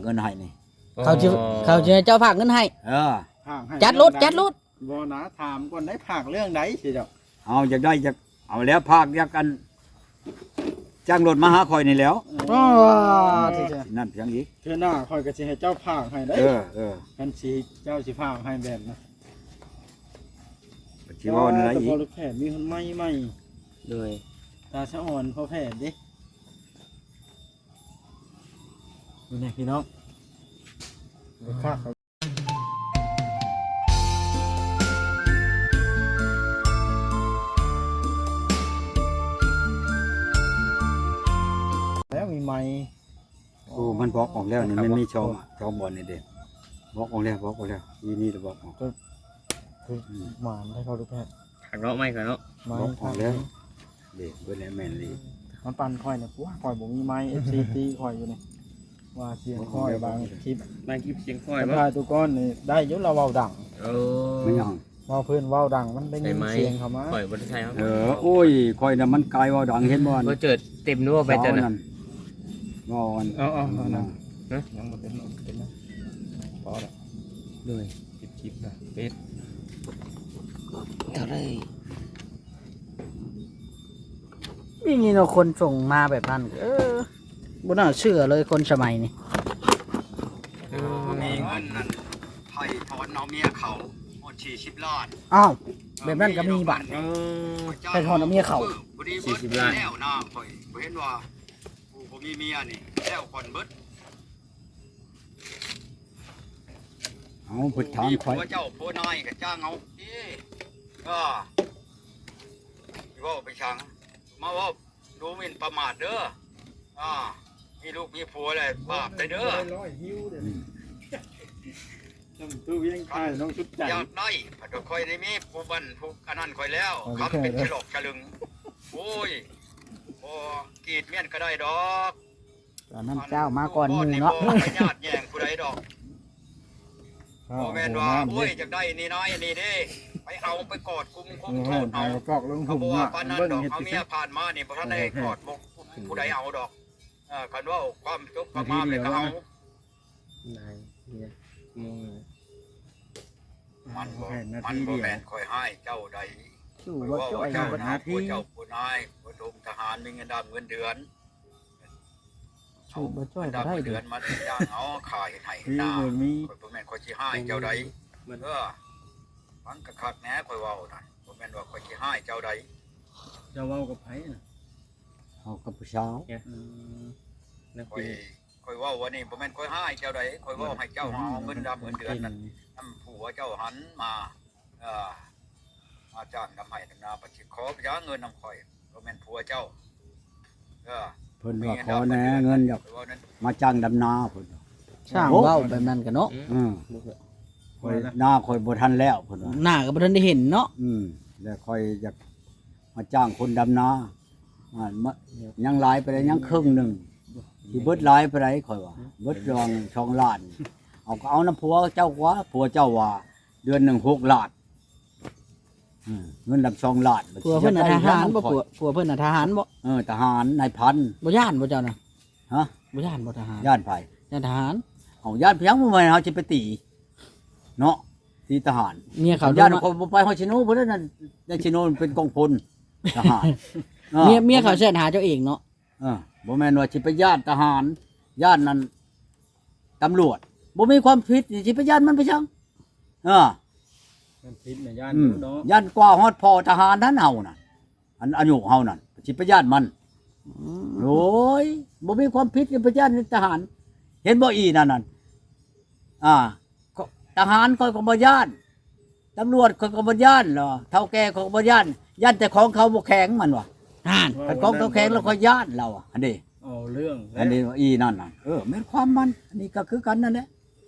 ເງິນໃຫ້ນີ້ ເຂົາຊິ ອໍ ເຂົາຊິໃຫ້ເຈົ້າຝາກເງິນໃຫ້ ເອີ ຝາກໃຫ້ ຈັດໂລດ ເລື່ອງໃດ ຈັດໂລດ ບໍ່ນະ ຖາມກ່ອນໄດ້ ຝາກເລື່ອງໃດຊິເຈົ້າ ເອົາ ຢາກໄດ້ ຢາກ ເອົາແລ້ວ ຝາກຢາກ ອັນ ຈ້າງລົດມາຫາຂ້ອຍນີ້ແຫຼ້ວ ອໍ ທີ່ຈະ ນັ້ນພຽງອີກ ເທື່ອໜ້າຂ້ອຍກໍຊິໃຫ້ເຈົ້າຝາກໃຫ້ໄດ໋ ເອີ ເອີ ຄັນຊິ ເຈົ້າຊິຝາກໃຫ້ແບບນັ້ນ ກໍຊິເວົ້າແນວໃດອີກ ອໍ ຕາສະອອນພໍ່ແພດເດ້ ເບິ່ງແດ່ພີ່ນ້ອງ ແລ້ວມີໄມ ໂອ້ ມັນບລັອກອອກແລ້ວນີ້ ມັນມີຊ່ອງ ຊ່ອງບອນນີ້ເດ້ ບລັອກອອກແລ້ວ ບລັອກອອກແລ້ວ ອີນີ້ລະບລັອກອອກ ຄື ອືມ ໝານໄດ້ເຂົ້າລູກແພດ ຂ້າງນອກໄມ້ຂ້າງນອກ ໄມ້ ບລັອກອອກແລ້ວ ເດ້ ເບິດແລ້ວ ແມ່ນອີ່ຫຼີ ມັນປັ່ນຂ້ອຍນີ້ ໂອ້ຍ ຂ້ອຍບໍ່ມີໄມ້ ເອັຟຊີ ຕີຂ້ອຍຢູ່ນີ້ ວ່າສຽງຂ້ອຍບາງຄລິບ ບາງຄລິບສຽງຂ້ອຍບໍ່ ຖ້າຕຸກອນນີ້ໄດ້ຢູ່ ລາວເວົ້າດັງ ເອີ ແມ່ນຫຍັງ ເວົ້າພື້ນເວົ້າດັງ ມັນໄດ້ຍິນສຽງເຂົ້າມາ ຂ້ອຍບໍ່ໄດ້ໃຊ້ ເອີ ໂອ້ຍ ຂ້ອຍນະມັນກາຍເວົ້າດັງ ເຫັນບໍ່ ບໍ່ເຈີ ເຕັມເດີ ໄປເຈີນັ້ນ ເວົ້າອັນ ເອົາ ເອົາ ເອົາ ເອົາ ຍັງບໍ່ເຕັມ ເຕັມ ພໍແລ້ວ ໂດຍ ຄລິບ ຄລິບນະ ເປັດ ເທົ່າໃດ ນີ້ເນາະ ຄົນສົ່ງມາແບບນັ້ນ ເອີ ບໍ່ໜ້າເຊື່ອເລີຍ ຄົນສະໄໝນີ້ ເອີ ມີເງິນນັ້ນ ໄຖ່ຖອນເອົາເມຍເຂົາ ໝົດສີ່ສິບລ້ານ ອ້າວ ແບບນັ້ນກໍມີບາດ ເອີ ໄຖ່ຖອນເອົາເມຍເຂົາ ພໍດີເບິດ ສີ່ສິບລ້ານ ແລ້ວນະ ຂ້ອຍບໍ່ເຫັນວ່າ ຜູ້ບໍ່ມີເມຍນີ້ ແລ້ວກ່ອນເບິດ ເອົາ ເພິ່ນຖາມຂ້ອຍ ຜົວເຈົ້າຜົວນາຍກໍຈ້າງເອົາຕິ ເອີ ຊິເວົ້າໄປຫຍັງ ມາເວົ້າດູໝິ່ນປະໝາດເດີ ອ່າ ມີລູກມີຜົວແລ້ວບາບໄດ໋ເດີ ອືມ ນ້ອງສຸດໃຈ ຢາກໄດ້ ຂ້ອຍໄດ້ມີຜູ້ບັ້ນຜູ້ອັນນັ້ນຂ້ອຍແລ້ວ ຄຳເປັນສະຫຼອກສະລຶງ ໂອ້ຍ ບໍ່ ກຣີດມ້ຽນກໍໄດ້ດອກ ຕອນນັ້ນເຈົ້າມາກ່ອນໝູ່ເນາະ ບໍ່ຍາດແຍ່ງຜູ້ໃດດອກ ບໍ່ແມ່ນວ່າ ໂອ້ຍ ຢາກໄດ້ນີ້ນ້ອຍອັນນີ້ເດ້ ໄປເອົາໄປກອດກຸມຄຸມໂທດເອົາ ກໍບໍ່ວ່າປານນັ້ນດອກ ເອົາເມຍຜ່ານມານີ້ ບໍ່ທັນໄດ້ກອດບໍ່ກຸມຜູ້ໃດເອົາດອກ ເອີ ຄັນເວົ້າຄວາມຈົບຄວາມງາມນີ້ກໍເອົາ ນາຍເມຍໂມງ ມັນບໍ່ ມັນບໍ່ແມ່ນຂ້ອຍຮ້າຍເຈົ້າໃດ ຂ້ອຍເວົ້າວ່າເຈົ້ານະ ຜົວເຈົ້າຜູ້ນາຍ ຜູ້ຖົງທະຫານ ມີເງິນດຳເງິນເດືອນ ເອົາເງິນດຳເງິນເດືອນມາຈ້າງເອົາ ຄ່າເຮັດໄຮ່ເຮັດນາ ຂ້ອຍບໍ່ແມ່ນຂ້ອຍຊິຮ້າຍເຈົ້າໃດ ເອີ ຟັງຄັກໆແດ່ ຂ້ອຍເວົ້ານະ ບໍ່ແມ່ນວ່າຂ້ອຍຊິຮ້າຍເຈົ້າໃດ ເຈົ້າເວົ້າກັບໃຜນະ? ເວົ້າກັບຜູ້ສາວ ອືມ ຂ້ອຍ ຂ້ອຍເວົ້າວ່ານີ້ບໍ່ແມ່ນຂ້ອຍຮ້າຍເຈົ້າໃດ ຂ້ອຍເວົ້າໃຫ້ເຈົ້າເອົາເງິນດຳເງິນເດືອນນັ້ນນຳຜົວເຈົ້າຫັ້ນມາ ເອີ ມາຈ້າງດຳໄຮ່ດຳນາ ບັດຊິຂໍໄປຫາເງິນນຳຂ້ອຍ ບໍ່ແມ່ນຜົວເຈົ້າ ເອີ ເພິ່ນວ່າຂໍແດ່ເງິນ ຢາກມາຈ້າງດຳນາ ເພິ່ນວ່າ ຊ່າງເວົ້າແບບນັ້ນກະເນາະ ເອີ ຂ້ອຍ ນາຂ້ອຍບໍ່ທັນແລ້ວ ເພິ່ນວ່າ ນາກໍບໍ່ທັນໄດ້ເຫັນເນາະ ອືມ ແລ້ວຂ້ອຍຢາກ ມາຈ້າງຄົນດຳນາ ອ່າ ມາ ຍັງຫຼາຍປານໃດ ຍັງເຄິ່ງໜຶ່ງ ຊິເບິດຫຼາຍປານໃດ ຂ້ອຍວ່າ ເບິດລອງສອງລ້ານ ເອົາ ກໍເອົານຳຜົວເຈົ້າກວ່າ ຜົວເຈົ້າວ່າເດືອນໜຶ່ງຫົກລ້ານ ເອີ ເງິນດຳສອງລ້ານ ຜົວເພິ່ນນະທະຫານບໍ່? ຜົວ ຜົວເພິ່ນນະທະຫານບໍ່? ເອີ ທະຫານນາຍພັນ ບໍ່ຢ້ານບໍ່ເຈົ້ານະ? ຮະ? ບໍ່ຢ້ານບໍ່ທະຫານ? ຢ້ານໃຜ? ຢ້ານທະຫານ ເອົາ ຢ້ານພະຫຍັງ ບໍ່ແມ່ນເຮົາຊິໄປຕີ ເນາະ ທີ່ທະຫານ ເມຍເຂົາ ຢ້ານ ໂທມາ ຂ້ອຍບໍ່ໄປຮອດຊິໂນພຸ້ນນັ້ນ ໄດ້ຊິໂນເປັນກອງພົນທະຫານ ເອີ ເມຍ ເມຍເຂົາແຊດຫາເຈົ້າເອງເນາະ ເອີ ບໍ່ແມ່ນວ່າຊິໄປຢ້ານທະຫານ ຢ້ານນັ້ນຕຳຫຼວດ ບໍ່ມີຄວາມຜິດນີ້ ຊິໄປຢ້ານມັນໄປຫຍັງ ເອີ ມັນຜິດນະ ຢ້ານ ອືມ ຢູ່ເນາະ ຢ້ານກວ່າຮອດພໍ່ທະຫານຫັ້ນເຮົານະ ອັນອາຍຸເຮົານັ້ນ ຊິໄປຢ້ານມັນ ອືມ ໂອ້ຍ ບໍ່ມີຄວາມຜິດ ຢ່າໄປຢ້ານທະຫານ ເຫັນບໍ່ອີ່ນັ້ນນັ້ນ ອ່າ ທະຫານຂ້ອຍກໍບໍ່ຢ້ານ ຕຳຫຼວດຂ້ອຍກໍບໍ່ຢ້ານ ລາວວ່າ ເຖົ້າແກ່ຂ້ອຍກໍບໍ່ຢ້ານ ຢ້ານແຕ່ຂອງເຂົາບໍ່ແຂງ ມັນວ່າ ຫັ້ນ ຄັນຂອງເຂົາແຂງແລ້ວຂ້ອຍຢ້ານ ລາວວ່າ ຫັ້ນເດ້ ເອົາເລື່ອງ ອັນນີ້ອີ່ນັ້ນນະ ເອີ ແມ່ນຄວາມມັນ ອັນນີ້ກໍຄືກັນນັ້ນແຫຼະ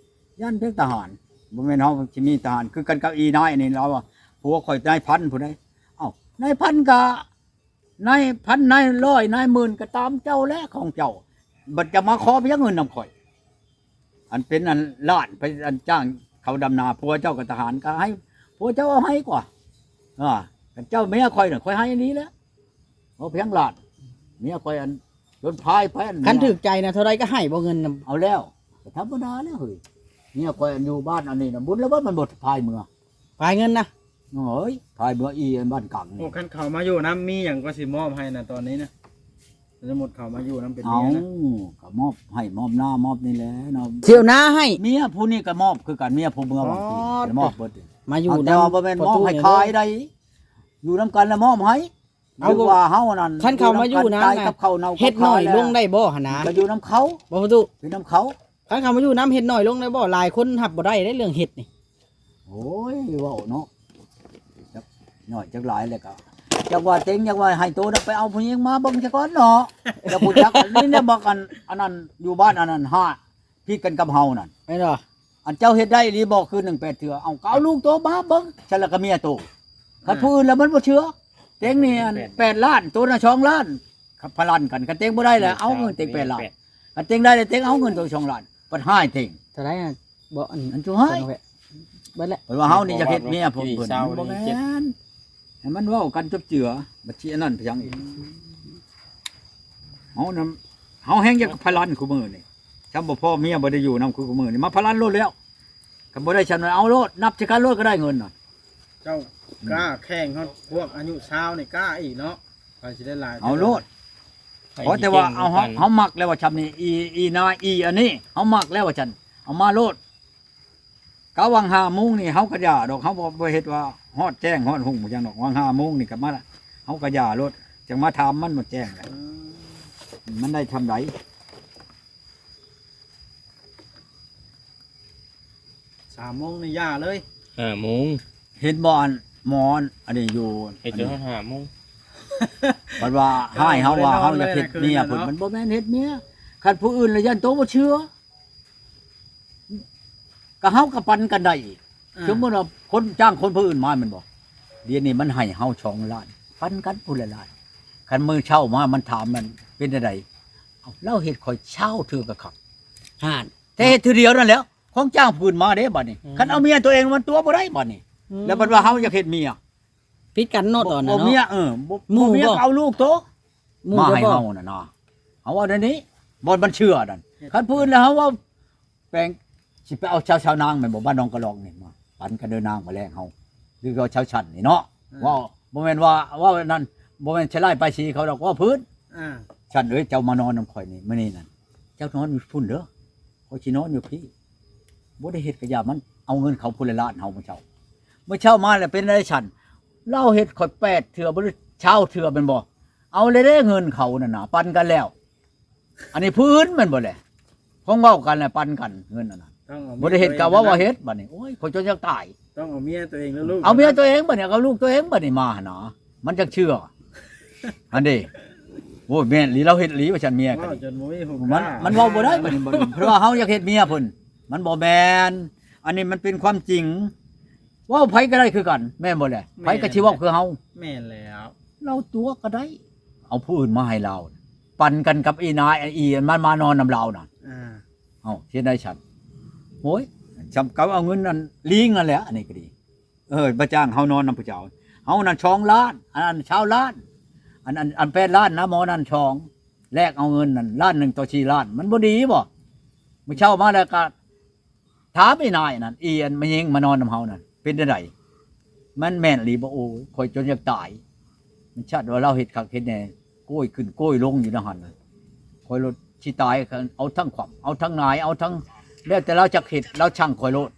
ຢ້ານພຽງທະຫານ ບໍ່ແມ່ນເຮົາຊິມີທະຫານ ຄືກັນກັບອີ່ນາຍນີ້ ລາວວ່າ ຜົວຂ້ອຍນາຍພັນຜູ້ໃດ ເອົ້າ ນາຍພັນກະ ນາຍພັນ ນາຍຮ້ອຍ ນາຍໝື່ນ ກໍຕາມເຈົ້າແຫຼະ ຂອງເຈົ້າ ບັດຈະມາຂໍພຽງເງິນນຳຂ້ອຍ ອັນເປັນອັນລ້ານ ໄປອັນຈ້າງເຂົາດຳນາ ຜົວເຈົ້າກໍທະຫານ ກໍໃຫ້ຜົວເຈົ້າເອົາໃຫ້ກວ່າ ອ່າ ຄັນເຈົ້າເມຍຂ້ອຍນະ ຂ້ອຍໃຫ້ອີ່ຫຼີແຫຼະ ເອົາພຽງລ້ານ ເມຍຂ້ອຍອັນຈົນພາຍໄປ ອັນ ຄັນຖືກໃຈນະ ເທົ່າໃດກໍໃຫ້ບໍ່ເງິນນຳ ເອົາແລ້ວ ກໍທຳມະດາແລ້ວເຮີ້ຍ. ເມຍຂ້ອຍອັນຢູ່ບ້ານອັນນີ້ນະ ບຸນແລ້ວບໍ່ ມັນບໍ່ພາຍເມືອ ພາຍເງິນນະ. ໂອ້ຍ ພາຍເມືອອີອັນບ້ານກາງນີ້. ໂອ້ ຄັນເຂົາມາຢູ່ນຳ ມີຫຍັງກໍຊິມອບໃຫ້ນະ ຕອນນີ້ນະ. ສົມມຸດເຂົາມາຢູ່ນຳເປັນເມຍນະ ເອົ້າ ກໍມອບໃຫ້ ມອບນາ ມອບນີ້ແຫຼະເນາະ ທ່ຽວນາໃຫ້. ເມຍຜູ້ນີ້ກໍມອບຄືກັນ ເມຍຜູ້ເມືອຫວ່າງກີ້ ອໍ ກໍມອບເບິດ. ມາຢູ່ ເອົາ ແຕ່ວ່າບໍ່ແມ່ນມອບໃຫ້ຂາຍໃດ ຢູ່ນຳກັນແລ້ວມອບໃຫ້. ເອົາ ຫຼືວ່າເຮົານັ້ນ ຄັນເຂົາມາຢູ່ນຳ ຢູ່ນຳກັນ ນະ ໃກ້ກັບເຂົ້າເນົ່າ ເຮັດໜ້ອຍລົງໄດ້ບໍ່ຫັ້ນນະ? ກໍຢູ່ນຳເຂົາ ບໍ່ ປະຕູ ຢູ່ນຳເຂົາ. ຄັນເຂົາມາຢູ່ນຳ ເຮັດໜ້ອຍລົງໄດ້ບໍ່? ຫຼາຍຄົນຮັບບໍ່ໄດ້ເດ້ເລື່ອງເຮັດນີ້. ໂອ້ຍ ເວົ້າເນາະ ຈັກໜ້ອຍຈັກຫຼາຍແລ້ວກໍ ຈັກວ່າເຕັງ ຈັກວ່າໃຫ້ໂຕນະ ໄປເອົາຜູ້ຍິງມາເບິ່ງຊະກ່ອນເນາະ. ແລ້ວຜູ້ຈັກນີ້ແຫຼະ ບັກອັນ ອັນນັ້ນ ຢູ່ບ້ານອັນນັ້ນ ຫາ ຜິດກັນກັບເຮົານັ້ນ ແມ່ນບໍ່? ອັນເຈົ້າເຮັດໄດ້ອີ່ຫຼີບໍ່ ຄືໜຶ່ງແປດເທື່ອ? ເອົາ ກໍເອົາລູກໂຕມາເບິ່ງ ຊັ້ນລະກໍເມຍໂຕ. ຄັນ ອ່າ ຜູ້ອື່ນລະມັນບໍ່ເຊື່ອ. ເຕັງນີ້ອັນແປດລ້ານ ໂຕນະສອງລ້ານ ຄັນພະລັນກັນ ຄັນເຕັງບໍ່ໄດ້ລະເອົາເງິນເຕັງແປດລ້ານ ຄັນເຕັງໄດ້ລະເຕັງເອົາເງິນໂຕສອງລ້ານ ບັດຮ້າຍເຕັງ. ເທົ່າໃດນະ? ບໍ່ ອັນ ອັນຈຸຮ້າຍ ເບິດແລ້ວ. ເພິ່ນວ່າເຮົານີ້ຢາກເຮັດເມຍພວກເພິ່ນ ມັນບໍ່ແມ່ນ ໃຫ້ມັນເວົ້າກັນຈົບເຈືອ ບັດຊິອັນນັ້ນໄປຫຍັງອີກ. ເຮົານຳ ເຮົາແຮງຢາກພະລັນຄູ່ມື້ນີ້ ຊ່ຳບໍ່ພໍເມຍບໍ່ໄດ້ຢູ່ນຳ ຄືຄູ່ມື້ນີ້ມາພະລັນໂລດແລ້ວ. ຄັນບໍ່ໄດ້ຊ່ຳນັ້ນ ເອົາໂລດ ນັບໃສ່ກັນໂລດກໍໄດ້ເງິນນະ. ເຈົ້າ ອືມ ກ້າແຂ່ງຮອດພວກອາຍຸຊາວນີ້ກ້າອີກເນາະ ໃຜຊິໄດ້ຫຼາຍ ເອົາໂລດ. ເພາະແຕ່ວ່າເຮົາ ເຮົາມັກແລ້ວວ່າຊ່ຳນີ້ ອີ ອີນາ ອີອັນນີ້ ເຮົາມັກແລ້ວວ່າຊັ້ນ ເອົາມາໂລດ. ກະຫວ່າງຫ້າໂມງນີ້ເຮົາກະຢ່າດອກ ເຮົາບໍ່ ບໍ່ເຮັດວ່າຮອດແຈ້ງຮອດຮຸ່ງຫຍັງດອກ ຫວ່າງຫ້າໂມງນີ້ກະມາ ເຮົາກະຢ່າໂລດ ຈັ່ງມາຖາມມັນໝົດແຈ້ງແຫຼະ. ອືມ ມັນໄດ້ຊ່ຳໃດ? ສາມໂມງນີ້ຢ່າເລີຍ ຫ້າໂມງ. ເຫັນບໍ່ ອັນໝໍ ອັນນີ້ຢູ່ ເຮັດຈົນຮອດຫ້າໂມງ ເພິ່ນວ່າຮ້າຍເຮົາວ່າເຮົາຢາກເຮັດເມຍພຸ້ນ ມັນບໍ່ແມ່ນເຮັດເມຍ. ຄັນຜູ້ອື່ນລະຢ້ານໂຕບໍ່ເຊື່ອ ກໍເຮົາກໍປັນກັນໄດ້ອີກ. ອ່າ ສົມມຸດວ່າຄົນຈ້າງຄົນຜູ້ອື່ນມາແມ່ນບໍ່? ດຽວນີ້ມັນໃຫ້ເຮົາສອງລ້ານ ປັນກັນຜູ້ລະລ້ານ. ຄັນມື້ເຊົ້າມາມັນຖາມມັນເປັນຈັ່ງໃດ? ເອົ້າ ລາວເຮັດຂ້ອຍຊາວເທື່ອກໍຄັກ ຫັ້ນ ແຕ່ເຮັດເທື່ອດຽວນັ້ນແຫຼ້ວ ຂອງຈ້າງຜູ້ອື່ນມາເດ້ບາດນີ້. ອືມ ຄັນເອົາເມຍຕົວເອງມັນຕົວະບໍ່ໄດ້ບາດນີ້. ອືມ ແລ້ວບັດວ່າເຮົາຢາກເຮັດເມຍ ຜິດກັນເນາະຕອນນັ້ນເນາະ. ເມຍ ເອີ ບໍ່ ໝູ່ ເມຍກໍເອົາລູກໂຕ ມາໃຫ້ເຮົານັ້ນນະ ເຮົາເວົ້າແນວນີ້ ບ່ອນມັນເຊື່ອນັ້ນ. ຄັນຜູ້ອື່ນແລ້ວເຮົາເວົ້າແປງ ຊິໄປເອົາຊາວ ຊາວນາງແມ່ນບໍ່? ບ້ານໜອງກະລອງນີ້ມາປັນກັນເດີນາງ ມາແລງເຮົາ ຫຼືວ່າຊາວຊັ້ນນີ້ເນາະ. ເອີ ເວົ້າ ບໍ່ແມ່ນວ່າ ເວົ້ານັ້ນ ບໍ່ແມ່ນໃສ່ຮ້າຍປ້າຍສີເຂົາດອກ ເວົ້າພື້ນ. ອ່າ ຊັ້ນເອີຍ ເຈົ້າມານອນນຳຂ້ອຍນີ້ ມື້ນີ້ນັ້ນ ເຈົ້ານອນຢູ່ພຸ້ນເດີ ຂ້ອຍຊິນອນຢູ່ພີ້ ບໍ່ໄດ້ເຮັດກະຢ່າມັນ. ເອົາເງິນເຂົາພຸ້ນລະລ້ານເຮົາມື້ເຊົ້າ ມື້ເຊົ້າມາແລ້ວເປັນໄດຊັ້ນ? ລາວເຮັດຂ້ອຍແປດເທື່ອ ບໍ່ໄດ້ຊາວເທື່ອແມ່ນບໍ່? ເອົາແລ້ວເດ້ເງິນເຂົານັ້ນນະ ປັນກັນແລ້ວ. ອັນນີ້ຜູ້ອື່ນແມ່ນບໍ່ແຫຼະ? ຂອງເວົ້າກັນແຫຼະ ປັນກັນເງິນອັນນັ້ນ ບໍ່ໄດ້ເຮັດກະເວົ້າວ່າເຮັດ. ບັດນີ້ ໂອ້ຍ ຂ້ອຍຈົນຢາກຕາຍ ຕ້ອງເອົາເມຍຕົວເອງ ແລ້ວລູກ ເອົາເມຍຕົວເອງບັດນີ້ ເອົາລູກຕົວເອງບັດນີ້ມາຫັ້ນນະ ມັນຈັ່ງເຊື່ອ. ອັນນີ້ ໂອ້ຍ ແມ່ນອີ່ຫຼີ ລາວເຮັດອີ່ຫຼີວ່າຊັ້ນ ເມຍກໍ ເວົ້າ ດີ ຈົນບໍ່ມີຫຸ ມັນ ເວົ້າບໍ່ໄດ້ບັດນີ້ ເພາະວ່າເຮົາຢາກເຮັດເມຍເພິ່ນ ມັນບໍ່ແມ່ນ. ອັນນີ້ມັນເປັນຄວາມຈິງ ເວົ້າໃຜກໍໄດ້ຄືກັນ ແມ່ນບໍ່ແຫຼະ? ແມ່ນ ໃຜກໍຊິເວົ້າຄືເຮົາ. ແມ່ນແລ້ວ ລາວຕົວະກໍໄດ້ ເອົາຜູ້ອື່ນມາໃຫ້ລາວ ປັນກັນກັບອີ່ນາ ອີ່ມັນມານອນນຳລາວນະ. ອ່າ ເອົ້າ ເຮັດໄດ້ຊັ້ນ? ໂອ້ຍ ຊ່ຳກັບເອົາເງິນອັນລີງນັ້ນແຫຼະ. ອັນນີ້ກໍດີ ເອີ ມາຈ້າງເຮົານອນນຳຜູ້ເຈົ້າ ເຮົານັ້ນສອງລ້ານ ອັນນັ້ນຊາວລ້ານ ອັນ ອັນ ອັນແປດລ້ານນະ ໝໍນັ້ນສອງ ແລກເອົາເງິນນັ້ນລ້ານໜຶ່ງຕໍ່ສີ່ລ້ານ ມັນບໍ່ດີບໍ່? ມື້ເຊົ້າມາແລ້ວກໍ ຖາມອີ່ນາຍນັ້ນ ອີ່ອັນມາຍິງມານອນນຳເຮົານັ້ນ ເປັນຈັ່ງໃດ? ມັນແມ່ນອີ່ຫຼີບໍ່? ໂອ້ຍ ຂ້ອຍຈົນຢາກຕາຍ ມັນຊາດວ່າລາວເຮັດຄັກເຮັດແນ່ ໂກ້ຍຂຶ້ນໂກ້ຍລົງຢູ່ໃນຫັ້ນນະ ຂ້ອຍໂລດຊິຕາຍ. ເອົາທັງຂວັບ ເອົາທັງໜາຍ ເອົາທັງ ແລ້ວແຕ່ລາວຈັກເຮັດ ລາວຊັງຂ້ອຍໂລດ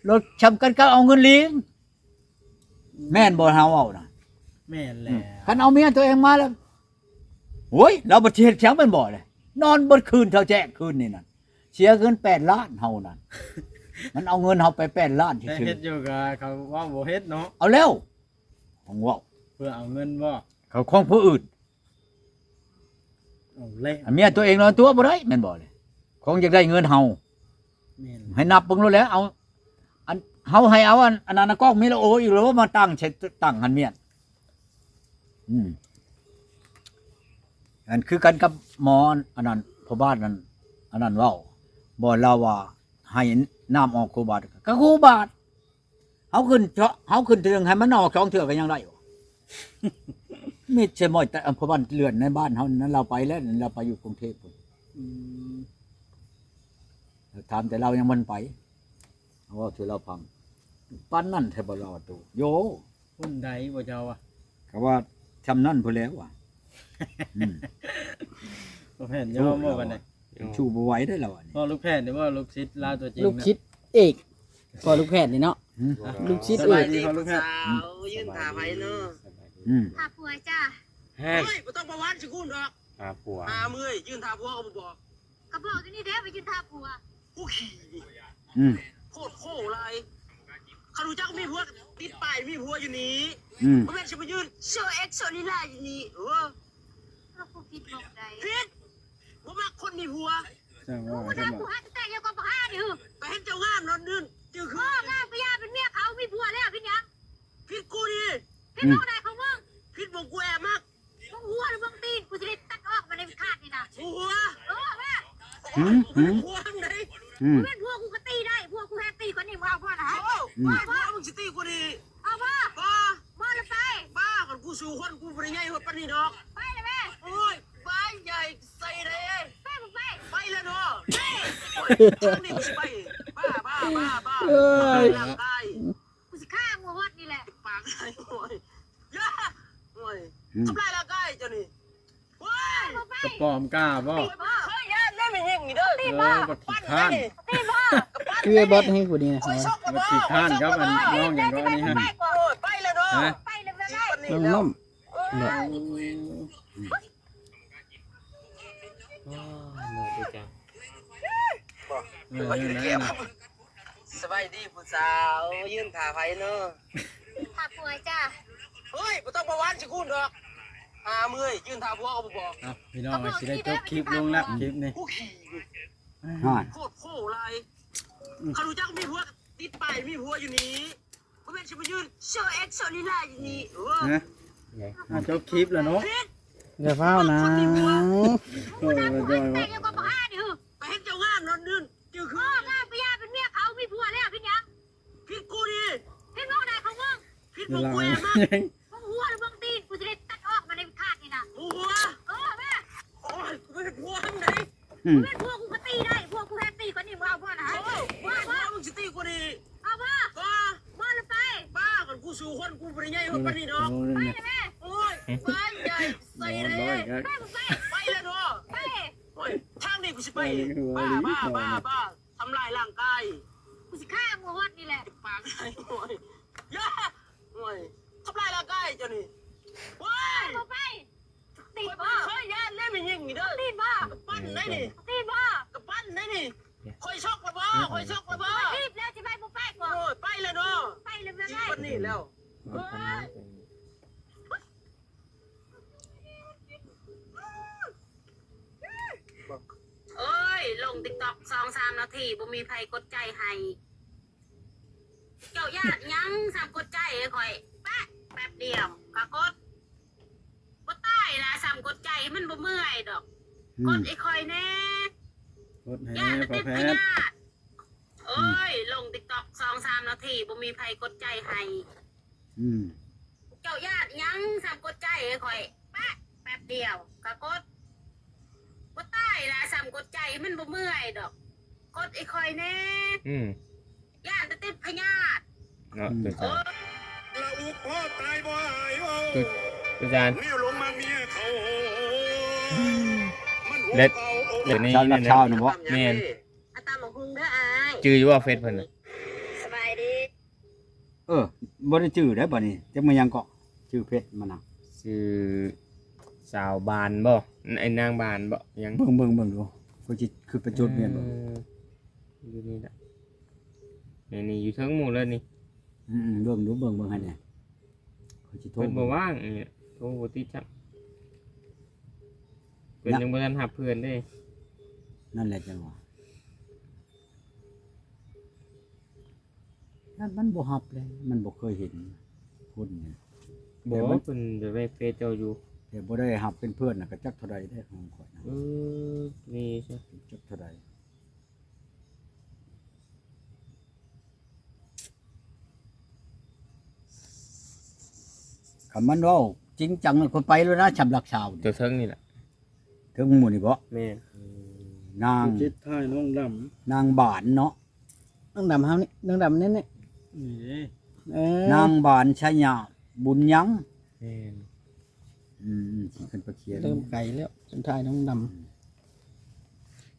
ໂລດຊ່ຳກັນກັບເອົາເງິນລີງ. ແມ່ນບໍ່ເຮົາເວົ້ານະ? ແມ່ນແລ້ວ ອືມ ຄັນເອົາເມຍຕົວເອງມາແລ້ວ ໂອ້ຍ ລາວບໍ່ຊິເຮັດຫຍັງແມ່ນບໍ່ລະ? ນອນເບິດຄືນເທົ່າແຈ້ງຄືນນີ້ນັ້ນ ເສຍເງິນແປດລ້ານເຮົານັ້ນ ມັນເອົາເງິນເຮົາໄປແປດລ້ານຊື່ໆ ເຮັດຢູ່ກໍເຂົາເວົ້າບໍ່ເຮັດເນາະ. ເອົາແລ້ວ ຂອງເວົ້າ ເພື່ອເອົາເງິນບໍ່? ເຂົາຂອງຜູ້ອື່ນ ເອົາແລ້ວ ເມຍຕົວເອງນອນຕົວະບໍ່ໄດ້ແມ່ນບໍ່ລະ? ຂອງຢາກໄດ້ເງິນເຮົາ ແມ່ນ ໃຫ້ນັບເບິ່ງໂລດແຫຼະ. ເອົາ ອັນ ເຮົາໃຫ້ເອົາອັນ ອັນນັ້ນນະ ກອກມີລະໂອອີກແລ້ວ ມາຕັ້ງໃສ່ ຕັ້ງຫັ້ນເມຍ ອືມ ອັນຄືກັນກັບໝໍອັນນັ້ນ ພໍ່ບ້ານນັ້ນ ອັນນັ້ນເວົ້າ ບໍ່ ລາວວ່າໃຫ້ນ້ຳອອກຄູ່ບາດ ກໍຄູ່ບາດ. ເຮົາຂຶ້ນເທາະ ເຮົາຂຶ້ນເທື່ອໜຶ່ງໃຫ້ມັນອອກສອງເທື່ອກໍຍັງໄດ້. ມີແຕ່ໝໍ ແຕ່ອັນພໍ່ບ້ານເລື່ອນໃນບ້ານເຮົານັ້ນ ລາວໄປແລ້ວ ລາວໄປຢູ່ກຸງເທບພຸ້ນ. ອືມ ຖາມແຕ່ລາວຍັງບໍ່ໄປ ເວົ້າສູ່ລາວຟັງ ປານນັ້ນແທ້ບໍ່ລາວໂຕ ໂຢ ຄົນໃດບໍ່ເຈົ້າວ່າ ກໍວ່າຊ່ຳນັ້ນພຸ້ນແຫຼະວ່າ ອືມ ບໍ່ແມ່ນຍອມບໍ່ປານໃດ ສູ້ບໍ່ໄຫວເດ້ລາວນີ້ ພໍ່ລູກແພດນີ້ບໍ່ ລູກສິດລາວຕົວຈິງ ລູກສິດເອກ ພໍ່ລູກແພດນີ້ເນາະ ຫືມ ລູກສິດເອກ ສະບາຍດີພໍ່ລູກແພດ ສາວ ຢືນຖ້າໃຜເນາະ ອືມ ຖ້າຜົວຈ້າ ເຮີ້ຍ ບໍ່ຕ້ອງປະຫວັດຊິກູນດອກ ຫາຜົວ ຫາເມື່ອຍ ຢືນຖ້າຜົວກໍບໍ່ບອກ ກໍບອກຢູ່ນີ້ເດ້ວ່າຢືນຖ້າຜົວ ຜູ້ຂີ້ນີ້ ອືມ ໂຄດໂຄຫຼາຍ ຄັນຮູ້ຈັກມີຜົວ ຕິດປ້າຍມີຜົວຢູ່ນີ້ ອືມ ບໍ່ແມ່ນຊິມາຢືນໂຊເອັກໂຊລີລາຢູ່ນີ້ ເອີ ເຮົາຜູ້ຜິດໝ່ອງໃດ ຜິດ ບໍ່ມັກຄົນມີຜົວ ຊ່າງວ່າ ໂອ້ ບໍ່ໄດ້ ຜູ້ຫາແຕ່ເຈົ້າກໍບໍ່ຫານີ້ ກໍເຫັນເຈົ້າງາມເນາະ ດຶງຈື່ຄື ງາມກໍຢ່າ ເປັນເມຍເຂົາ ມີຜົວແລ້ວເປັນຫຍັງ ຜິດກູນີ້ ເຮັດ ອືມ ເວົ້າໄດ້ຂອງມຶງ ຜິດໝ່ອງກູແອບມັກ ມຶງຫົວຫຼືມຶງຕີນ ກູຊິໄດ້ຕັດອອກມາໃນຄາດນີ້ນະ ຫົວ ເອີ ແມ່ ຫືມ ຫືມ ຫົວທາງໃດ ຫືມ ບໍ່ແມ່ນຜົວກູກໍຕີໄດ້ ຜົວກູແຮງຕີກວ່ານີ້ ມຶງເອົາບໍ່ນະ ໂອ້ ຫືມ ບໍ່ ບໍ່ ມຶງຊິຕີກູນີ້ ເອົາບໍ່ ບໍ່ ບໍ່ລະໄປ ບ້າ ຄັນກູສູ້ຄົນ ກູບໍ່ໄດ້ໃຫຍ່ຮອດປານນີ້ດອກ ໄປລະແມ່ ໂອ້ຍ ໄປ ໃຫຍ່ໃສ່ເດ້ ໄປບໍ່ໄປ ໄປແລ້ວເນາະ ໄປ ໂອ້ຍ ທາງນີ້ກູຊິໄປ ບ້າ ບ້າ ບ້າ ບ້າ ເອີຍ ທຳລາຍຮ່າງກາຍ ກູຊິຂ້າມຶງຮອດນີ້ແຫຼະ ປາກໄດ້ ໂອ້ຍ ຢ່າ ໂອ້ຍ ຫືມ ທຳລາຍຮ່າງກາຍເຈົ້ານີ້ ໂອ້ຍ ກະປອມກ້າບໍ່ ເຄີຍຢ້ານເດ້ແມ່ຍິງນີ້ເດີ ເອີ ບັກຂີ້ຄ້ານ ຄືໄອ້ບັດແຮງຜູ້ນີ້ນະ ບັກຂີ້ຄ້ານກັບອັນນ້ອງຫຍັງເກາະອັນນີ້ຫັ້ນ ໂອ້ຍ ໄປແລ້ວເນາະ ຮະ ໄປແລ້ວ ນ້ອງນົມ ໂອ້ຍ ໂອ້ຍ ເມື່ອຍເດ້ເຈົ້າ ເອີ ເອີ ເອີ ສະບາຍດີຜູ້ສາວ ມາຢືນຖ້າໃຜເນາະ ຖ້າຜົວຈ້າ ເຮີ້ຍ ບໍ່ຕ້ອງປະຫວັດຊິຄູນດອກ ຫາເມື່ອຍ ຢືນຖ້າຜົວກໍບໍ່ບອກ ເອົ້າ ພີ່ນ້ອງ ຊິໄດ້ຈົບຄລິບລົງລະ ຄລິບນີ້ ຜູ້ຂີ້ ຫັ້ນ ໂຄດໂຄຫຼາຍ ອືມ ຄັນຮູ້ຈັກມີຜົວ ຕິດປ້າຍມີຜົວຢູ່ນີ້ ບໍ່ແມ່ນຊິມາຢືນໂຊເອັກໂຊລີລາຢູ່ນີ້ ເອີ ຮະ ອ່າ ຈົບຄລິບແລ້ວເນາະ ຢ່າຟ້າວນາງ ໂອ້ຍ ບໍ່ຈ່ອຍວ່າ ແຕ່ເຈົ້າກໍບໍ່ຫານີ້ ກໍເຫັນເຈົ້າງາມເນາະ ດຶງຈື່ຄື ງາມກໍຢ່າ ເປັນເມຍເຂົາ ມີຜົວແລ້ວເປັນຫຍັງ ຜິດກູນີ້ ເຮັດເວົ້າໄດ້ຂອງມຶງ ຜິດໝ່ອງກູແອບມັກ ມຶງຫົວຫຼືມຶງຕີນ ກູຊິໄດ້ຕັດອອກມາໃນຄາດນີ້ນະ ຫົວ ເອີ ແມ່ ໂອ້ຍ ກູເປັນຜົວມຶງໃດ ຫືມ ມຶງເປັນຜົວກູກໍຕີໄດ້ ຜົວກູແຮງຕີກວ່ານີ້ ມຶງເອົາບໍ່ນະ ໂອ້ຍ ບໍ່ ບໍ່ ມຶງຊິຕີກູນີ້ ເອົາບໍ່ ບໍ່ ບໍ່ລະໄປ ບ້າ ຄັນກູສູ້ຄົນ ກູບໍ່ໄດ້ໃຫຍ່ຮອດປານນີ້ດອກ ໄປລະແມ່ ໂອ້ຍ ໄປ ໃຫຍ່ໃສ່ເດ້ ໄປບໍ່ໄປ ໄປແລ້ວເນາະ ໄປ ໂອ້ຍ ທາງນີ້ກູຊິໄປ ບ້າ ບ້າ ບ້າ ບ້າ ທຳລາຍຮ່າງກາຍ ກູຊິຂ້າມຶງຮອດນີ້ແຫຼະ ປາກໄດ້ ໂອ້ຍ ຢ່າ ໂອ້ຍ ທຳລາຍຮ່າງກາຍເຈົ້ານີ້ ໂອ້ຍ ບໍ່ໄປ ຕີນບໍ່ ຂ້ອຍຢ້ານເດ້ແມ່ຍິງນີ້ເດີ ຕີນບໍ່ ກະປັ່ນໄດ້ນີ້ ຕີນບໍ່ ກະປັ່ນໄດ້ນີ້ ຂ້ອຍຊອກລະບໍ່ ຂ້ອຍຊອກລະບໍ່ ຕີບແລ້ວຊິໄປບໍ່ໄປບໍ່ ໂອ້ຍ ໄປແລ້ວເນາະ ໄປແລ້ວ ໄປແລ້ວ ປານນີ້ແລ້ວ ໂອ້ຍ ເອີຍ ລົງຕິກຕັອກສອງສາມນາທີ ບໍ່ມີໃຜກົດໃຈໃຫ້ ເຈົ້າຢ້ານຫຍັງ ສ່ຳກົດໃຈໃຫ້ຂ້ອຍ ແປະ ແປັບດຽວ ກະກົດ ບໍ່ຕາຍລະ ສ່ຳກົດໃຈ ມັນບໍ່ເມື່ອຍດອກ ອືມ ກົດໃຫ້ຂ້ອຍແດ່ ກົດໃຫ້ແດ່ ຢ້ານແຕ່ຕິດພະຍາດ ອືມ ເອີຍ ລົງຕິກຕັອກສອງສາມນາທີ ບໍ່ມີໃຜກົດໃຈໃຫ້ ອືມ ເຈົ້າຢ້ານຫຍັງ ສ່ຳກົດໃຈໃຫ້ຂ້ອຍ ແປະ ແປັບດຽວ ກະກົດ ບໍ່ຕາຍລະ ສ່ຳກົດໃຈ ມັນບໍ່ເມື່ອຍດອກ ກົດໃຫ້ຂ້ອຍແດ່ ອືມ ຢ້ານແຕ່ຕິດພະຍາດ ເນາະ ອືມ ຕົວຈານ ລະອຸກພໍຕາຍບໍ່ອາຍເວົ້າ ຕົວ ຕົວຈານ ແນວຫຼົງມັກເມຍເຂົາ ເດັດ ເດັດນີ້ ຊາວລາວຊາວນະບໍ່ ແມ່ນ ອາ ຕຳບັກຫຸ່ງເດີອ້າຍ ຈື່ຢູ່ບໍ່ເຟສເພິ່ນນະ ສະບາຍດີ ເອີ ບໍ່ໄດ້ຈື່ໄດ໋ບັດນີ້ ຈັກແມ່ນຫຍັງເກາະ ຊື່ເຟສມັນນະ ຊື່ສາວບານບໍ່ ໄອ້ນາງບານບໍ່ ຫຍັງ ເບິ່ງ ເບິ່ງ ເບິ່ງດູ ຂ້ອຍຊິຂຶ້ນໄປຈົດແມ່ນບໍ່ ເອີ ຢູ່ນີ້ລະ ນີ້ ນີ້ ຢູ່ເທິງໝູ່ເລີຍນີ້ ອືມ ເບິ່ງດູ ເບິ່ງ ເບິ່ງໃຫ້ແດ່ ຂ້ອຍຊິໂທ ເພິ່ນບໍ່ວ່າງ ໂທບໍ່ຕິດຊ້ຳ ເພິ່ນຍັງບໍ່ທັນຮັບເພື່ອນເດ້ ນັ້ນແຫຼະຈັ່ງວ່າ ຢ້ານມັນບໍ່ຮັບເລີຍ ມັນບໍ່ເຄີຍເຫັນຄົນນີ້ ບໍ່ ແຕ່ມັນ ເພິ່ນຈະໄວ້ເຟສເຈົ້າຢູ່ ແຕ່ບໍ່ໄດ້ຮັບເປັນເພື່ອນນະ ກະຈັກເທົ່າໃດເດ້ຂອງຂ້ອຍນະ ເອີ ນີ້ຊະ ຈັກເທົ່າໃດ ຄັນມັນເວົ້າຈິງຈັງ ຂ້ອຍໄປແລ້ວນະ ສຳລັກຊາວນີ້ ຕົວເທິງນີ້ແຫຼະ ເທິງໝູ່ນີ້ບໍ? ແມ່ນ ອືມ ນາງ ຜູ້ຈິດທ້າຍນ້ອງດຳ ນາງບານເນາະ ນ້ອງດຳເຮົານີ້ ນ້ອງດຳນີ້ ນີ້ ນີ້ເດ້ ເອີ ນາງບານ ໄຊຍະບຸນຍັງ ແມ່ນ ອືມ ຊິຂຶ້ນໄປຂຽນ ເລີ່ມໄກແລ້ວ ເປັນທ້າຍນ້ອງດຳ ອືມ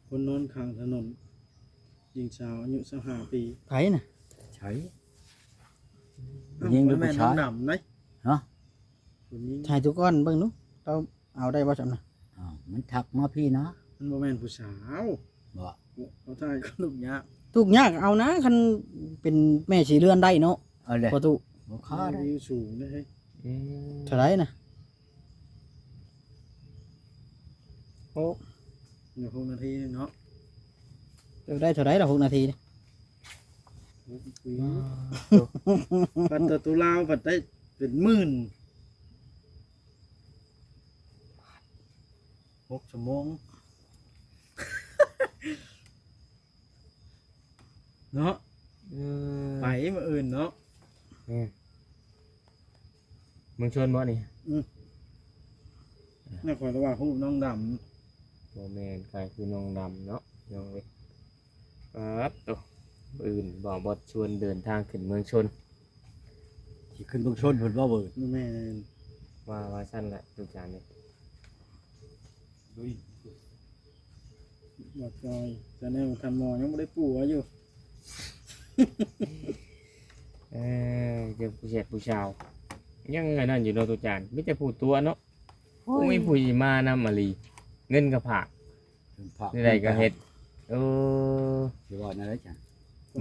ຄົນນອນຂ້າງຖະໜົນ ຍິງສາວອາຍຸຊາວຫ້າປີ ໃຜນະ? ໃຜ? ຜູ້ຍິງຫຼືຜູ້ຊາຍ? ເອົ້າ ບໍ່ແມ່ນນ້ອງດຳເດ້ ຮະ? ຜູ້ຍິງ ຖ່າຍທຸກຄົນເບິ່ງດູ ລາວເອົາໄດ້ບໍ່ຊ່ຳນະ? ອ້າວ ມັນທັກມາພີ້ນະ ມັນບໍ່ແມ່ນຜູ້ສາວ ບໍ່? ເຮົາຖ່າຍກໍທຸກຍາກ ທຸກຍາກເອົານະ ຄັນເປັນແມ່ສີເຮືອນໄດ້ເນາະ ເອົາແຫຼະ ພໍ່ຕູ້ ບໍ່ຄ່າໄດ້ ວິວສູງເດ້ ອືມ ເທົ່າໃດນະ? ໂອ້ ຍັງຫົກນາທີໜຶ່ງເນາະ ເຈົ້າໄດ້ເທົ່າໃດລະ ຫົກນາທີນີ້? ຫົກປີ ວ້າວ ບັດຕົວລາວບັດໄດ້ເປັນໝື່ນ ຫົກຊົ່ວໂມງ ເນາະ ເອີ ໄປມື້ອື່ນເນາະ ແມ່ນ ເມືອງຊົນບໍ່ນີ້? ອືມ ແມ່ນ ຂ້ອຍກໍວ່າຮູບນ້ອງດຳ ບໍ່ແມ່ນ ຄ້າຍຄືນ້ອງດຳເນາະ ນ້ອງເອີຍ ປາດໂຕ ມື້ອື່ນບ່າວບອດຊວນເດີນທາງຂຶ້ນເມືອງຊົນ ຊິຂຶ້ນເມືອງຊົນພຸ້ນບໍ່ເບີດ? ແມ່ນ ວ່າ ວ່າຊັ້ນແຫຼະ ຕູ້ຈານນີ້ ບໍ່ຈອຍ ຕອນນີ້ທ່ານໝໍຍັງບໍ່ໄດ້ປົວຢູ່ ເອີ ເຈົ້າຜູ້ແຊບຜູ້ສາວ ຍັງອັນນັ້ນຢູ່ເນາະ ຕູ້ຈານ ມີແຕ່ຜູ້ຕົວະເນາະ ໂອ້ຍ ບໍ່ມີຜູ້ຊິມານຳອີ່ຫຼີ ເງິນກໍຝາກ ເງິນຝາກ ແນວໃດກໍເຮັດ ເອີ ຊິວ່າແນວໃດຊັ້ນ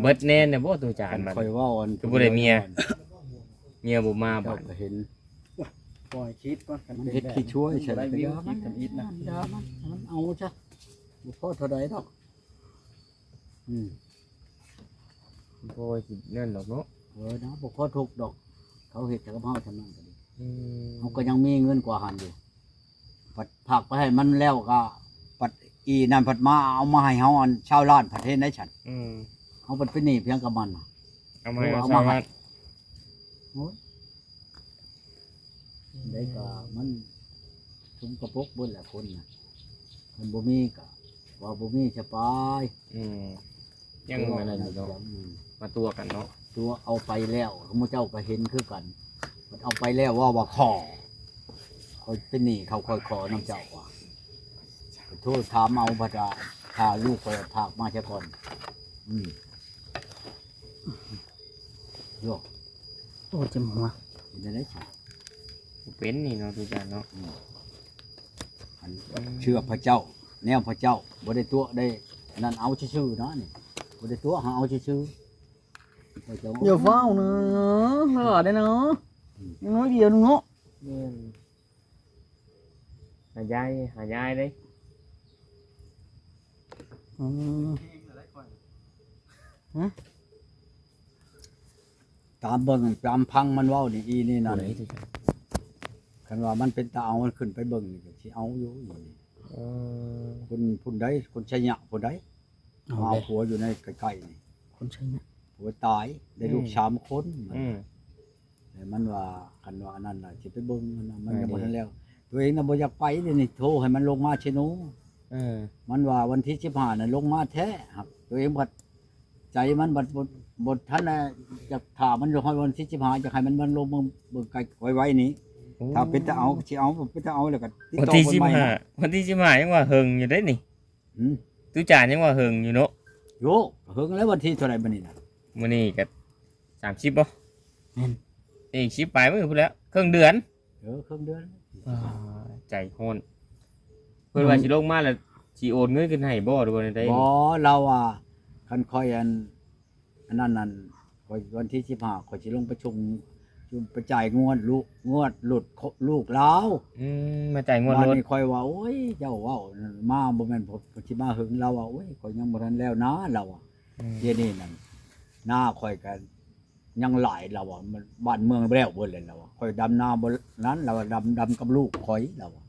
ເບິດແນ່ນະບໍ່ ຕູ້ຈານ ຄັນຂ້ອຍເວົ້າອັນ ຄືບໍ່ໄດ້ເມຍ ເມຍບໍ່ມາ ເຈົ້າກໍເຫັນ ບາດ ໂອ້ຍ ປ່ອຍຄິດກ່ອນ ຄັນ ມັນເຮັດ ເປັນແບບ ຂີ້ຊົ່ວໃສ່ ບໍ່ໄດ້ວິວ ກໍຢ່າມັນ ຄິດທຳອິດນະ ຢ່າມັນ ໃຫ້ມັນເອົາຊະ ບໍ່ພໍເທົ່າໃດດອກ ອືມ ບໍ່ຊິນັ້ນດອກເນາະ ເອີນະ ບໍ່ພໍທຸກດອກ ເຂົາເຮັດໃຫ້ກັບເຮົາສ່ຳນັ້ນກໍດີ ອືມ ເຮົາກໍຍັງມີເງິນກວ່າຫັ້ນຢູ່ ພັດຝາກໄປໃຫ້ມັນແລ້ວກໍ ພັດອີ່ນັ້ນພັດມາເອົາມາໃຫ້ເຮົາອັນຊາວລ້ານ ພັດເຮັດໄດ້ຊັ້ນ ອືມ ເຮົາພັດເປັນໜີ້ພຽງກັບມັນ ເອົາມາໃຫ້ ເອົາມາໃຫ້ ຊາວລ້ານ ໂອ້ຍ ໄດ້ກໍມັນ ຊຸມກະປົກເບິດແຫຼະຄົນນະ ຄັນບໍ່ມີກໍວ່າບໍ່ມີສະບາຍ ອືມ ຍັງອັນນັ້ນຢູ່ເນາະ ອືມ ມາຕົວະກັນເນາະ ຕົວະເອົາໄປແລ້ວ ໝູ່ເຈົ້າກໍເຫັນຄືກັນ ເອົາໄປແລ້ວເວົ້າວ່າຂໍ ຂ້ອຍເປັນໜີ້ເຂົາ ຂ້ອຍຂໍນຳເຈົ້າວ່າ ໂທດຖາມເອົາ ບັດວ່າຖ້າລູກຂ້ອຍຝາກມາຊະກ່ອນ ອືມ ໂຍ ໂອ້ ເຈັບຫົວ ເປັນຈັ່ງໃດຊະ? ບໍ່ເປັນນີ້ເນາະ ທຸກທ່ານເນາະ ອືມ ອັນ ອືມ ເຊື່ອພະເຈົ້າ ແນວພະເຈົ້າ ບໍ່ໄດ້ຕົວະໄດ້ ອັນນັ້ນເອົາຊື່ໆນະນີ້ ບໍ່ໄດ້ຕົວະ ຫາເອົາຊື່ໆ ພະເຈົ້າ ຢ່າຟ້າວນະ ຫຼາຍເດ້ນະ ອືມ ນ້ອຍດຽວໜຶ່ງເນາະ ແມ່ນ ຫາຍາຍ ຫາຍາຍເດ້ ອືມ ຮະ ຕາມເບິ່ງ ຕາມຟັງມັນເວົ້ານີ້ ອີນີ້ນັ້ນ ຜູ້ໃດ ຄັນວ່າມັນເປັນຕາເອົາ ມັນຂຶ້ນໄປເບິ່ງນີ້ກໍຊິເອົາຢູ່ ອີນີ້ ເອີ ຄົນຜູ້ໃດ ຄົນໄຊຍະຜູ້ໃດ ເອົາ ມາເອົາ ແຫຼະ ຜົວຢູ່ໃນໃກ້ໆນີ້ ຄົນໄຊຍະ ຜົວຕາຍ ໄດ້ລູກ ອືມ ສາມຄົນ ອືມ ແຕ່ມັນວ່າ ຄັນວ່າອັນນັ້ນນະ ຊິໄປເບິ່ງຫັ້ນນະ ມັນຍັງບໍ່ທັນແລ້ວ ຕົວເອງນະບໍ່ຢາກໄປເດນີ້ ໂທໃຫ້ມັນລົງມາເຊໂນ ເອີ ມັນວ່າວັນທີສິບຫ້ານະລົງມາແທ້ ຫາກຕົວເອງບັດ ໃຈມັນບັດບໍ່ ບໍ່ທັນນະ ຢາກຖ້າມັນຮອດວັນທີສິບຫ້າ ຢາກໃຫ້ມັນ ມັນລົງເບິ່ງ ເບິ່ງໄກໄວໆນີ້ ໂອ້ ຖ້າເປັນຕາເອົາກໍຊິເອົາ ບໍ່ເປັນຕາເອົາແລ້ວກໍຕິດຕໍ່ເພິ່ນໃໝ່ນະ ວັນທີສິບຫ້າ ຍັງວ່າເຫິງຢູ່ເດ້ນີ້ ຫືມ ຕູ້ຈານຍັງວ່າເຫິງຢູ່ເນາະ ໂຢ ເຫິງແລ້ວ ວັນທີເທົ່າໃດມື້ນີ້ນະ ມື້ນີ້ກໍສາມສິບບໍ່ ແມ່ນ ອີກສິບປາຍມື້ພຸ້ນແຫຼະ ເຄິ່ງເດືອນ ເອີ ເຄິ່ງເດືອນ ອ່າ ໃຈຮ້ອນ ເພິ່ນວ່າ ອືມ ຊິລົງມາແລ້ວຊິໂອນເງິນຂຶ້ນໃຫ້ບໍ່ ຫຼືວ່າແນວໃດ ບໍ່ ລາວວ່າ ຄັນຂ້ອຍອັນ ອັນນັ້ນນັ້ນ ຂ້ອຍ ວັນທີສິບຫ້າ ຂ້ອຍຊິລົງໄປສົ່ງ ໄປຈ່າຍງວດລູກ ງວດລົດລູກລາວ ອືມ ມາຈ່າຍງວດລົດ ບາດນີ້ຂ້ອຍວ່າ ໂອ້ຍ ເຈົ້າເວົ້າມາ ບໍ່ແມ່ນ ເພິ່ນຊິມາເຫິງ ລາວວ່າ ໂອ້ຍ ຂ້ອຍຍັງບໍ່ທັນແລ້ວນາ ລາວວ່າ ອືມ ດຽວນີ້ນັ້ນ ນາຂ້ອຍກໍຍັງຫຼາຍ ລາວວ່າ ບ້ານເມືອງແລ້ວເບິດແລ້ວ ລາວວ່າ ຂ້ອຍດຳນາບໍ່ນັ້ນ ລາວວ່າ ດຳ ດຳກັບລູກຂ້ອຍ ລາວວ່າ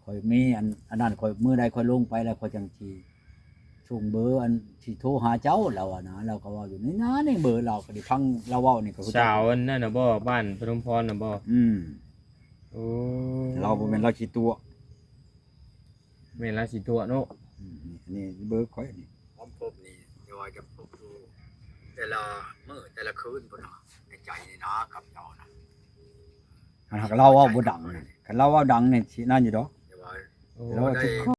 ຂ້ອຍມີອັນ ອັນນັ້ນ ຂ້ອຍ ມື້ໃດຂ້ອຍລົງໄປແລ້ວ ຂ້ອຍຈັ່ງຊິສົ່ງເບີ ອັນຊິໂທຫາເຈົ້າ ລາວວ່ານະ ລາວກໍເວົ້າຢູ່ໃນນາ ໃນເບີລາວກໍໄດ້ຟັງລາວເວົ້ານີ້ກໍຮູ້ຈັກ ສາວອັນນັ້ນນະບໍ່ ບ້ານພະນົມພອນນະບໍ່ ອືມ ໂອ້ ລາວບໍ່ແມ່ນລາວຊິຕົວະ ແມ່ນລາວຊິຕົວະເນາະ ອືມ ນີ້ ອັນນີ້ເບີຂ້ອຍນີ້ ຄວາມພົບນີ້ ແຕ່ວ່າຈະພົບຢູ່ແຕ່ລະມື້ແຕ່ລະຄືນພຸ້ນນະ ໃນໃຈນີ້ນະ ກັບເຈົ້ານະ ອັນຫາກເຮົາເວົ້າບໍ່ດັງ ຄັນເຮົາເວົ້າດັງນີ້ຊິນັ້ນຢູ່ດອກ ແຕ່ວ່າ ໂອ້ ເຮົາ ໄດ້